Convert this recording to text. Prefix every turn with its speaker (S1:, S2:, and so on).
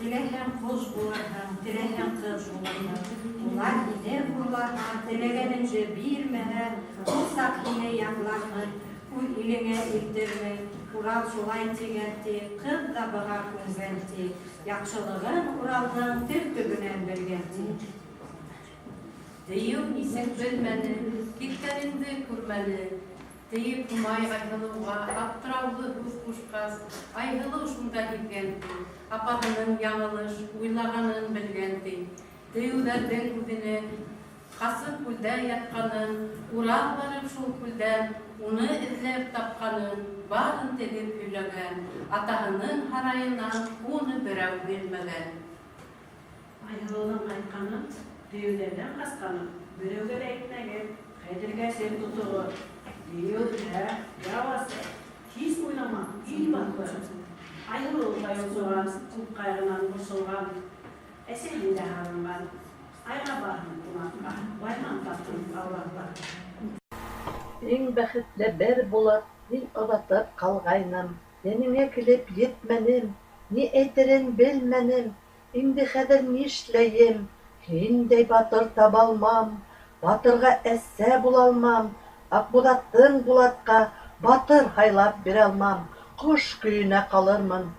S1: Теләһәң ҡош булырһың, теләһәң ҡыҙ булырһың. Улар һине хурлаһа, теләгәнеңде бирмәһә, шул саҡ һине яҡлармын, үҙ илеңә илтермен. Урал шулай тигән ти, ҡыҙ ҙа быға күнгән ти. Яҡшылығын Уралдың тел төбөнән белгән ти.
S2: Дейеү нисек белмәне, киткәнеңде күрмәне. Тиеп Һомай Айһылыуға аптыраулы һүҙ ҡушҡас, Айһылыу шунда һиҙгән ти, апаһының яңылыш уйлағанын белгән ти. Дейеүҙәрҙең үҙенең ҡасып күлдә ятҡанын, Урал барып шул күлдән уны эҙләп тапҡанын барын теҙеп һөйләгән, атаһының һарайынан уны берәү белмәгән.
S3: Айһылыуҙың ҡайтҡанын, дейеүҙәрҙән ҡасҡанын берәүгә лә әйтмәгеҙ, хәҙергә сер тотоғоҙ. Дейеү белһә, яу асыр, һис уйламаҫ, ил баҫыр. Айһылыу ҙа йонсоған, күп ҡайғынан борсолған, әсәһен дә һағынған. Айға барһын ҡунаҡҡа, Байман тапһын аулаҡта.
S4: Иң бәхетле бер булып, мин оҙатып ҡалғайным, Йәнеңә килеп етмәнем, ни әйтерен белмәнем. Инде хәҙер нишләйем, һиндәй батыр табалмам, Батырға әсә булалмам, Аҡбуҙатың Булатҡа батыр һайлап бирәлмам, Ҡош көйөнә ҡалырмын.